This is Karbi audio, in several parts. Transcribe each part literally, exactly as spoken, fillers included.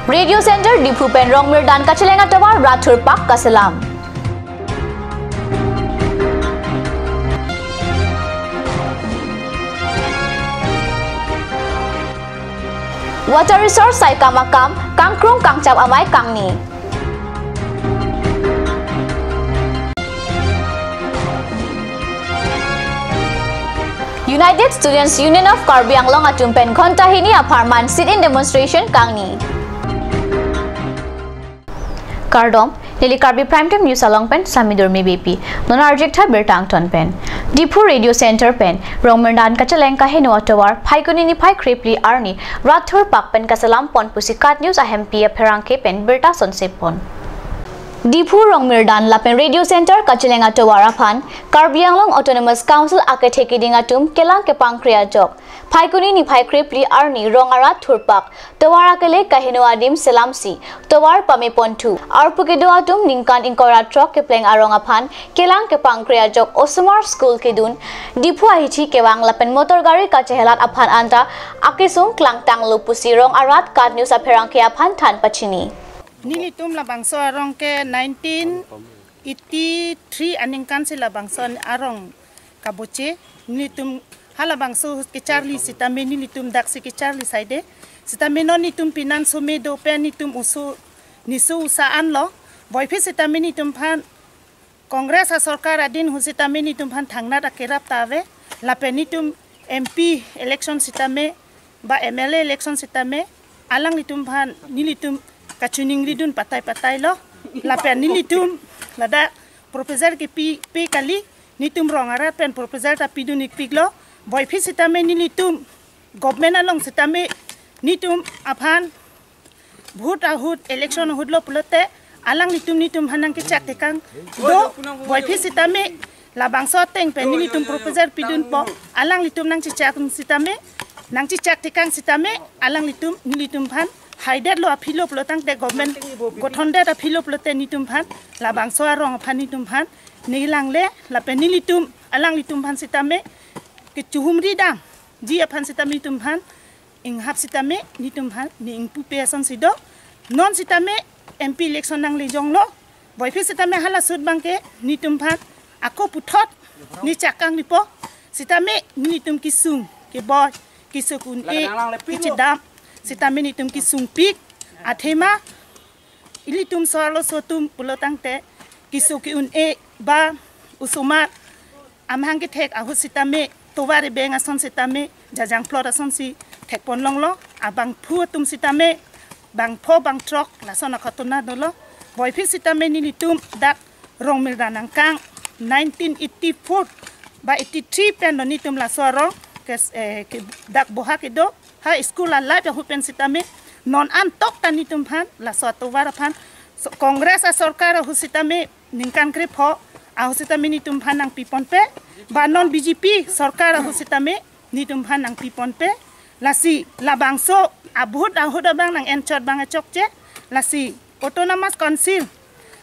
Radio Center Diphu pen Rong Mirdan kacheleng atovar rat thurpak kaselam. Water Resource saikam akam kangkrung kangchap amei kangni. United Students Union of Karbi Anglong atum pen ghonta hini apharman sit-in demonstration kangni. Kardom, neli Karbi Prime Time News along pen Sami Durmi Beypi. Non arjik tha birta angton pen. Diphu Radio Center pen Rong Mirdan kacheleng kaheno atovar Phaikuni niphai krephli arni rat thurpak pen kaselam pon pusi KAT News ahempi apherangke pen birta sonse pon. Diphu Rong Mirdan lapen Radio Center kacheleng atovar aphan Karbi Anglong Autonomous Council akethe kiding atum kelang kepangkre ajok Phaikuni niphai krephli arni rong arat thurpak tovar akele kaheno adim selamsi tovar pame ponthu. Arpu kedo atum ningkan ingkoi ra throk kepleng arong aphan kelang kepangkre ajok osomar school kedun, Diphu ahithi kevang lapen motor gari kachehelat aphan anta akesung klangtanglo pusi rong arat KAT News apherangke aphan than pachini. Nelitum labangso arong ke nineteen eighty-three aningkan si labangso arong kaboche. Nelitum halabangso kecharli sitame nelitum daksi kecharli saide. Sitame non nelitum pinan some do pen nelitum oso niso osa anlo. Boiphi sitame nelitum phan Congress asorkar adin hu sitame nelitum phan thangnat akerap ta ave. Lapen nelitum M P election sitame ba M L A election sitame alanglitum phan nelitum kachiningridun patai patai lo. Lapen nelitum ladak proposal kepi pe kali, nelitum rong arat pen proposal ta pidun ikpiklo. Boiphi sitame nelitum government along sitame nelitum aphan vote ahut, election ahut lo pulote alanglitum nelitum phan nangkechak tekang do. Boiphi sitame labangso ateng pen nelitum proposal pidunpo, alanglitum nangchechak sitame, nangchechak tekang sitame alanglitum nelitum phan haidetlo aphi lo pulotangte, government gothondet aphi lo pulote nelitum phan labangso arong aphan nelitum phan nelangle. Lapen nelitum alanglitum phan sitame kechihumri damji aphan sitame nelitum phan inghap sitame nelitum phan ne ingpupe asonsi do. Non sitame M P election nanglejonglo. Boiphi sitame hala sut abangke nelitum phan ako puthot ne chak kangripo. Sitame nelitum kesung keboi, kesung un-e, kechedam sitame nelitum kesungpik. Athema ilitum so-arloso atum pulotangte kesung ke-un-e ba osomar amahang kethek ahut sitame tovar ebeng ason sitame jajang plot asonsi thekpon longlo. Abangphu atum sitame bangpho bangthrok lason akhatona dolo. Boiphi sitame nelitum dak Rong Mirdan angkang nineteen eighty-four ba eighty-three pen lo nelitum laso arong kes-, eh, ke dak boha kedo. Ha school a-life ahut pen sitame non antok ta nelitum phan laso atovar aphan so, Congress asorkar ahut sitame ningkan krepho ahut sitame nelitum phan nangpiponpe, ba non B J P sorkar ahut sitame nelitum phan nangpiponpe. Lasi labangso abhut ahut abang nang-enchot abang achokche. Lasi Autonomous Council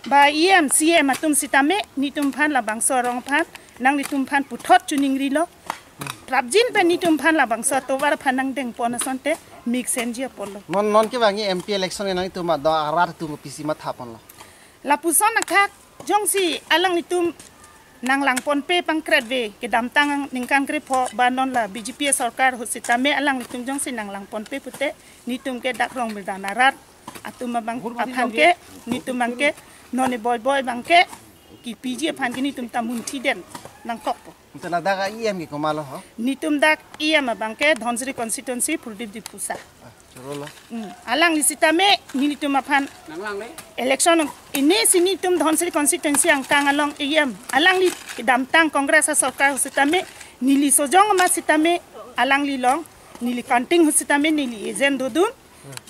ba E M, C M atum sitame nelitum phan labangso arong phan nanglitum phan puthot chiningrilo. Prapjin pen nelitum phan labangso atovar phan nangdengpon asonte mixenji apotlo. Non non kevangji M P election ke nangtum do arat atum pisi mathaponlo. Lapuson akhak jongsi alanglitum nanglangponpe pangkretve kedamtang ningkan krepho ba non la B J P sorkar ahut sitame alanglitum jongsi nanglangponpe pute nelitum ke dak Rong Mirdan arat atum abang aphan ke nelitum abangke non eboi boi abangke kipiji aphan ke nelitum ta munthi den nangkokpo. Nelitum ladak E M ke komatlo ho? Nelitum dak E M abangke Dhansiri constituency Pradip Diphusa. Ah, chorolo. Hmm. Alangli sitame nelitum aphan election ini si nelitum Dhansiri constituency angkang along E M. Alangli kedamtang Congress asorkar sitame neli sojong ma sitame alangli along neli kanting sitame neli agent dodun.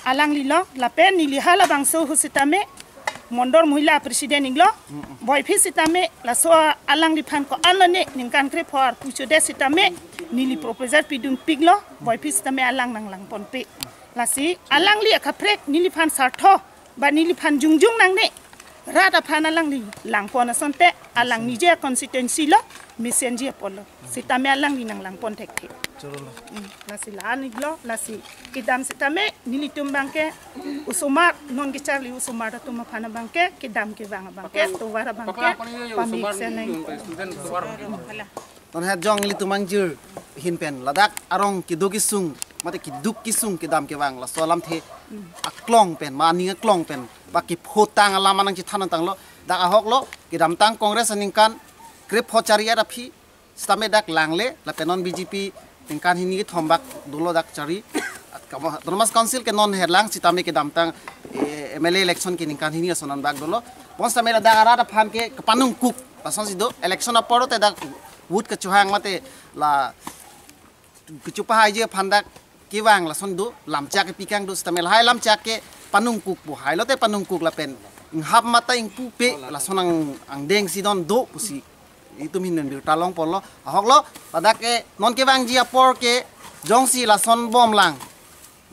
Alanglilo, lapen neli halabangso ahut sitame, Mondol Mohila President inglo, boiphi sitame, laso alangliphan ko-an lone, ningkan krepho arpu chodet sitame, neli proposal pidunpiklo, boiphi sitame alang nanglangponpe. Lasi, alangli akaprek, neliphan sartho, ba neliphan jongjong nangne, rat aphan alangli langpon asonte, alang nije constituency lo, mesenji apotlo. Sitame alangli nanglangpon thekthe. Chorolo. Hmm, lasi la-an iklo, lasi kedam sitame nelitum abangke osomar, non kecharli osomar atum aphan abangke, kedam kevang abangke, tovar abangke, pamik senai. Non het jong ilitum angjir ahin pen ladak arong kedo kesung, mate keduk kesung kedam kevang laso alamthe aklong pen, ma aning aklong pen, ba kephotang alam anang chethan tanglo, dak ahoklo, kedamtang Congress aningkan krepho chari-et aphi, sitame dak langle, lapen non B J P ningkan hini kethom bak dolo dak chari. At kamo Autonomous Council ke non herlang sitame kedamtang, eh, M L A election ke ningkan hini ason an bak dolo. Bonsitame ladak arat aphan ke kepanungkuk. Lasonsi do, election apor te dak vote kechohang mate la kechopahaiji aphan dak kevang lason do, lamchak kepikang do, sitame lahai lamchak ke panungkuk pu, hailote panungkuk lapen inghap mate ingpupe lason ang, angdeng si don do pusi itum ahin pen birta longponlo. Ahoklo, ladak ke non kevangji apor ke jongsi lason bomlang,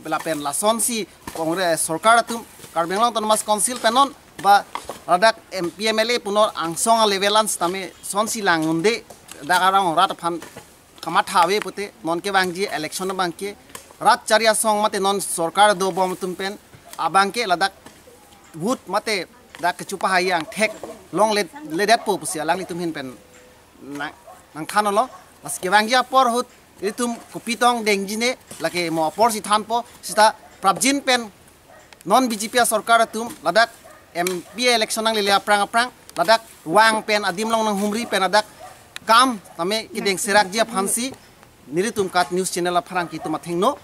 lapen lasonsi Congress sorkar atum, Karbi Anglong Autonomous Council pen non ba ladak M P M L A punor angsong a-level an sitame sonsi lang-un-e, dak arong rat aphan kamatha ave pute, non kevangji election abangke rat chari asong mate non sorkar dobom atum pen abangke ladak vote mate dak kechopahai angthek longle, ledetpo pusi alanglitum ahin pen nang, nangthanlo. Lasi kevangji apor ahut ilitum kopi tong dengjine, lake mo apor si thanpo, sita prapjin pen non B J P asorkar atum ladak M P election nanglele aphrang aphrang ladak vang pen adim along nanghumri pen ladak kam tame kedeng serakji aphansi nelitum KAT News Channel apharangke atum athengno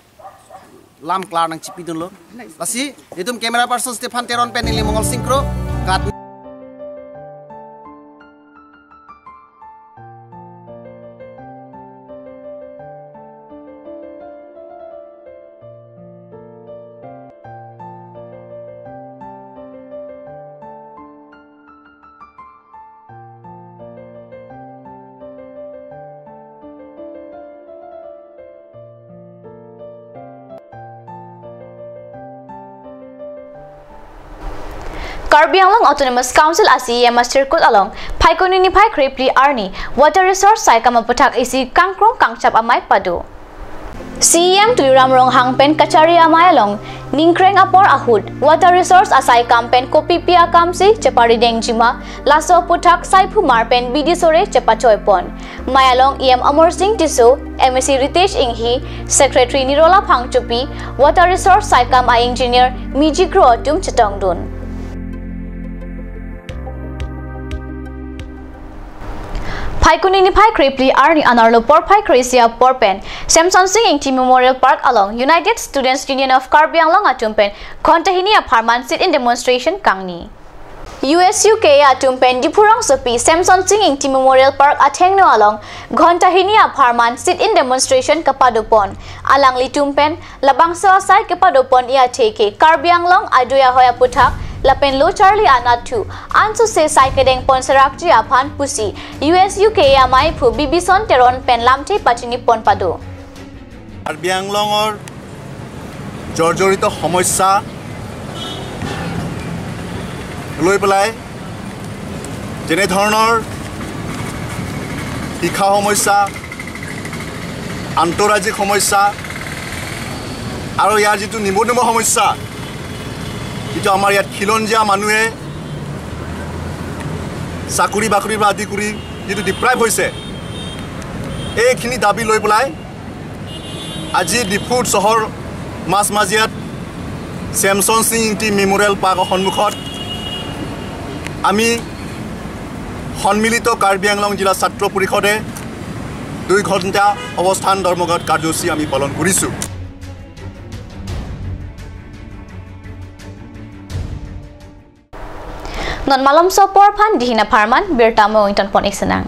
lam klar nangchipidunlo. Lasi itum camera person Stephen Teron pen neli Mongol Singkro, KAT. Karbi Anglong Autonomous Council a-C E M a-circuit along Phaikuni niphai krephli arni Water Resource saikam aputhak isi kangkrung kangchap amei pado. C E M Tuliram Ronghang pen kachari amei along ningkreng apor ahut Water Resource asaikam pen kopipi akamsi chepari dengjima, laso aputhak saiphumar pen bidi sore chepachoipon. Mei along E M Amarsing Tisso, M A C Ritesh Enghi, Secretary Nirola Phangchopi, Water Resource saikam a-engineer Miji Kro atum chetongdun. Phaikuni niphai krephli arni anerlo porphai kre-isi apor pen Semson Sing Ingti Memorial Park along United Students Union of Karbi Anglong atum pen ghonta hini apharman sit-in demonstration kangni. U S U K A atum pen Diphu rongsopi Semson Sing Ingti Memorial Park athengno along ghonta hini apharman sit-in demonstration kapadopon. Alanglitum pen labangso asai kepadoponji athe ke Karbi Anglong adui ahoi aputhak lapen lo charli anat thu ansose sai kedengpon serakji aphan pusi U S U K A ameiphu Bibison Teron pen lamthe pachinipon pado. Karbi আংলঙৰ জৰ্জৰিত সমস্যা লৈ পেলাই যেনেধৰণৰ শিক্ষা সমস্যা, আন্তঃৰাজ্যিক সমস্যা আৰু ইয়াৰ যিটো নিবনুৱা সমস্যা, যিটো আমাৰ ইয়াত খিলঞ্জীয়া মানুহে চাকৰি বাকৰিৰ পৰা আদি কৰি যিটো ডিপ্ৰাইভ হৈছে, এইখিনি দাবী লৈ পেলাই আজি ডিফু চহৰ মাজমজিয়াত ছেমছন সিং ইংতি মেমৰিয়েল পাৰ্কৰ সন্মুখত আমি সন্মিলিত কাৰ্বি আংলং জিলা ছাত্ৰ পৰিষদে দুই ঘণ্টা অৱস্থান ধৰ্মঘট কাৰ্যসূচী আমি পালন কৰিছোঁ। Non malomso apor aphan dihin apharman birta mo ingtonpon-ik sinang.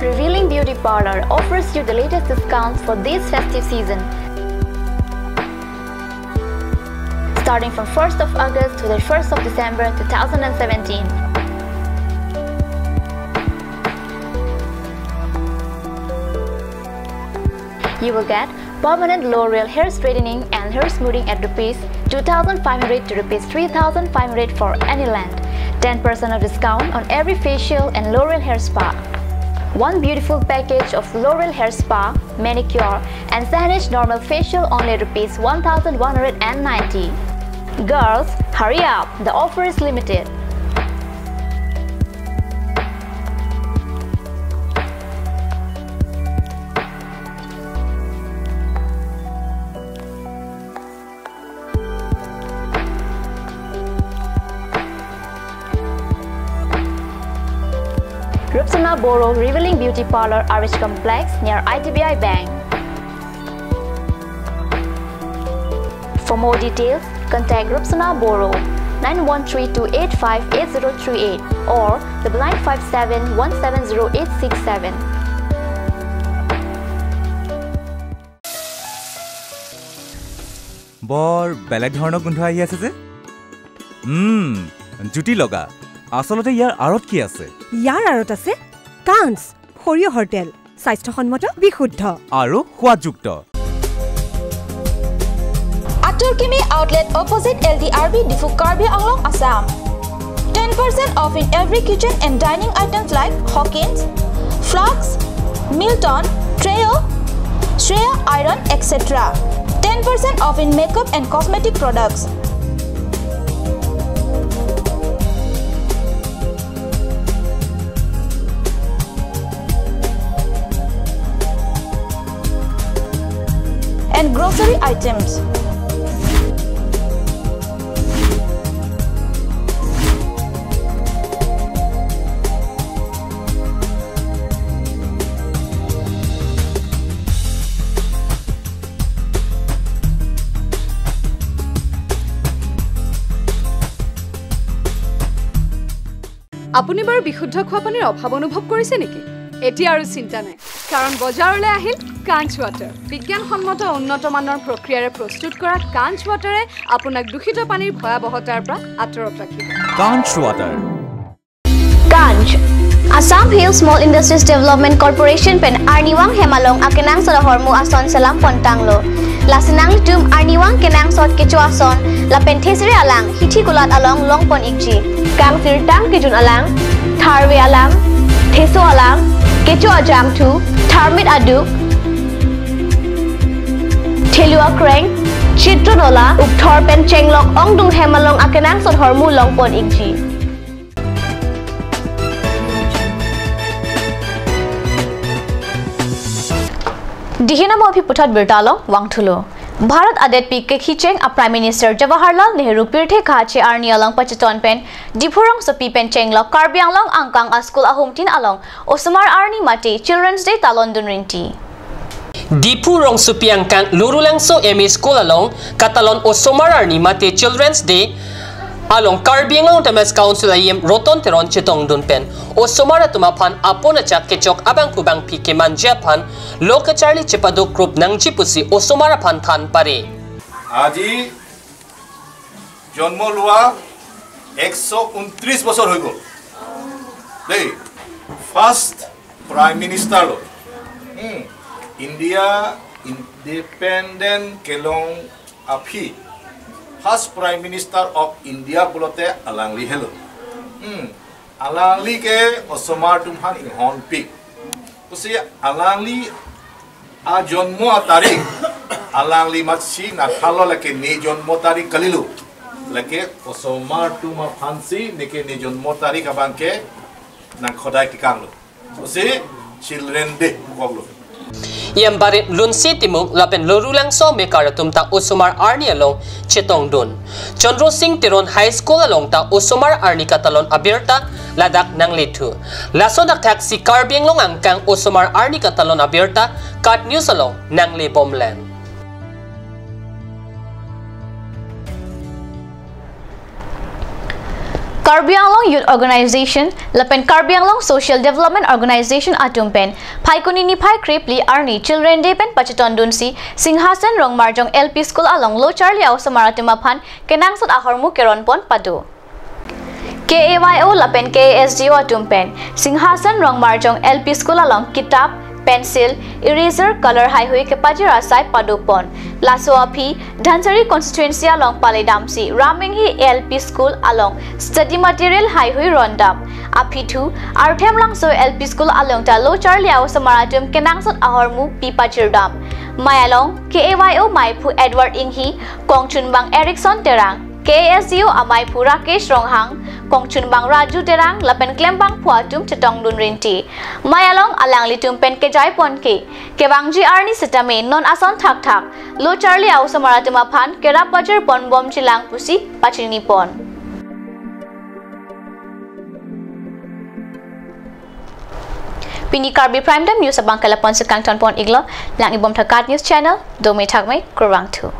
Revealing Beauty Parlor offers you the latest discounts for this festive season. Starting from first of August to the first of December two thousand and seventeen. You will get permanent L'Oreal hair straightening and hair smoothing at rupees two thousand five hundred to rupees three thousand five hundred for any length. Ten percent of discount on every facial and L'Oreal Hair Spa. One beautiful package of L'Oreal Hair Spa, manicure, and Saneesh normal facial only rupees one thousand one hundred and ninety. Girls, hurry up! The offer is limited. Rupsona Boro Revealing Beauty Parlor, R H Complex, near I D B I Bank. For more details, contact Rupsona Boro, nine one three two eight five eight zero three eight or double nine five seven one seven zero eight six seven. বৰ বেলেগ ধৰণৰ গোন্ধ আহি আছে যে। উম, জুতি লগা। আচলতে ইয়াৰ আঁৰত কি আছে? ইয়াৰ আঁৰত আছে কাঞ্চ, সৰিয়হৰ তেল, স্বাস্থ্যসন্মত, বিশুদ্ধ। আৰু সোৱাদযুক্ত। Atur Kimi Outlet, opposite L D R B, Diphu, Karbi Anglong, Assam. Ten percent off in every kitchen and dining items like Hawkins, Flux, Milton, Trio, Shreya Iron, et cetera. Ten percent off in makeup and cosmetic products. And grocery items. আপুনি বাৰু বিশুদ্ধ খোৱা পানীৰ অভাৱ অনুভৱ কৰিছে নেকি? এতিয়া আৰু চিন্তা নাই, কাৰণ বজাৰলৈ আহিল কাঞ্চ ৱাটাৰ। বিজ্ঞানসন্মত উন্নত মানৰ প্ৰক্ৰিয়াৰে প্ৰস্তুত কৰা কাঞ্চ ৱাটাৰে আপোনাক দূষিত পানীৰ ভয়াৱহতাৰ পৰা আঁতৰত ৰাখিব। কাঞ্চ water. Ganj. Assam Hill Small Industries Development Corporation pen arnivang hem along akenangsot ahormu ason selam pontanglo. Lasi nanglitum arnivang kenangsot kecho ason lapen thesere alang hithi kulat along longpon ikji. Kangsirtang kejun alang, tharve alang, theso alang, kecho ajangthu, tharmit aduk, thelu akreng, chitro nola, ukthor pen chenglok ongdung hem along akenangsot ahormu longpon ikji. Dihina mo aphi puthot birta along vangthulo. Bharat adetpi kekhicheng a Prime Minister Jawaharlal Nehru pirthe kache arni along pacheton pen Diphu rongsopi pen chenglok Karbi Anglong angkang a school ahumtin along osomar arni mate Children's Day talon dun rinti. Diphu rongsopi angkang Lorulangso M E School along katalon osomar arni mate Children's Day along Karbi Anglong Autonomous Council I M Roton Teron chetongdun pen osomar atum aphan apon achak kechok abangphu bangphi kemanji aphan lo kacharli chepaduk rup nangji pusi osomar aphan than pare. আজি জন্ম লোৱা একশ ঊনত্ৰিশ বছৰ হৈ গ'ল দেই। First prime minister, India independent Keylong aphi first Prime Minister of India pulote alangli helo. Hmm. Alangli ke osomar atum aphan inghonpik. Pusi alangli ajonmo atarik, alangli matsi nathalo lake ne jonmo tarik kalilo. Lake osomar atum aphansi neke ne jonmo tarik abangke nangkhodai tikanglo. Pusi Children Day pukoklo. Yambarit Lunsi Timung lapen Lorulangso mekar atum ta osomar arni along chetongdun. Chandra Singh Teron High School along ta osomar arni katalon abirta ladak nanglethu. Lason akthaksi Karbi Anglong angkang osomar arni katalon abirta KAT News along nanglebomlang. Karbi Anglong Youth Organization lapen Karbi Anglong Social Development Organization atum pen Phaikuni niphai krepli arni Children Day pen pachetondunsi Singhasan Rongmarjong L P School along lo charli a-osomar atum aphan kenangsot ahormu keronpon pado. K A Y O lapen K A S D O atum pen Singhasan Rongmarjong L P School along kitap, pencil, eraser, color haihui kepajir asai padopon. Laso aphi Dhansiri constituency along paledamsi Ram Inghi L P School along study material haihui rondam. Aphi thu Arthemlangso L P School along ta lo charli a-osomar atum kenangsot ahormu pi pachirdam. Mei along K A Y O meiphu Edward Inghi, kongchunbang Erickson Terang, K A S D O ameiphu Rakesh Ronghang, kongchunbang Raju Terang lapen klembangphu atum chetongdun rinti. Mei along alanglitum pen kejai pon ke, kevangji arni sitame non ason thakthak lo charli a-osomar atum aphan kerap pajirpon bomjilang pusi pachinipon. Pini Karbi Prime Time News abang ke lapu-an si kangtonpon iklo. Lang-ibom tha KAT News Channel, dome thakme, kurvangthu.